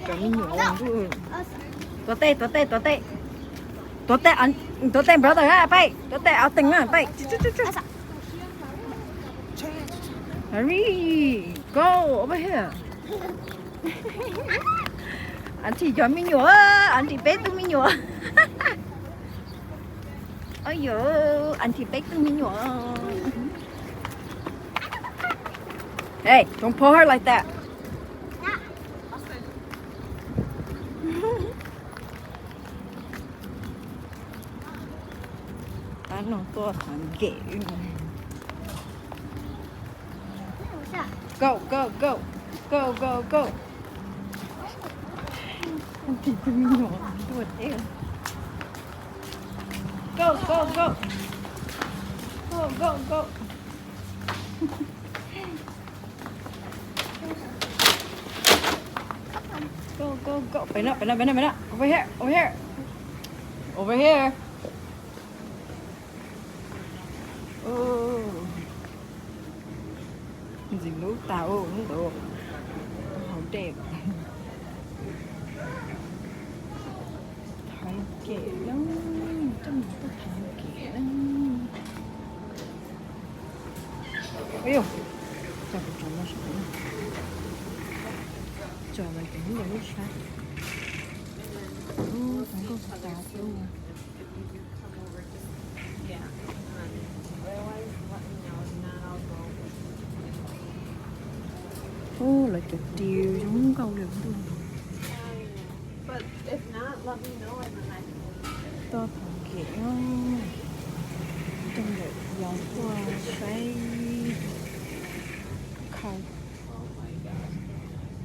Cov me nyuam ntuj. Tuav tej, tuav tej, tuav tej. Tuav tej, tuav tej brother na, peb. Tuav tej ao teeg na, peb. Hurry, go over here. Auntie cov me nyuam, auntie peb tug me nyuam. Oj yos, auntie peb tug me nyuam. Hey, don't pull her like that. Tab no tuaj thav nkem. Go, go, go. Go, go, go. Auntie tus me nyuam tuaj deb. Go, go, go. Go, go, go. Go, go, go. Peb no, peb no, peb no, peb no. Over here, over here. Over here. Ntxim hlub tas ua lub ntawd. Hauv dej. Thav nkem na, coj mus tuaj thav nkem na. Ib yog, tso kuv tsov no saum no. Tsov lawv cov ntawm lub sab. Ub, tau nkauj tas tas. Ub, lawv cov ris zoo nkauj li ntuj. Toj thav nkem, coj ntawm yos tuaj saib khau.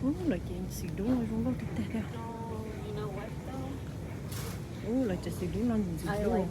Ub, lawv cov xim dub no zoo nkauj tiag tiag thiab. Ub, lawv cov xim dub no ntxim ntxim hlub.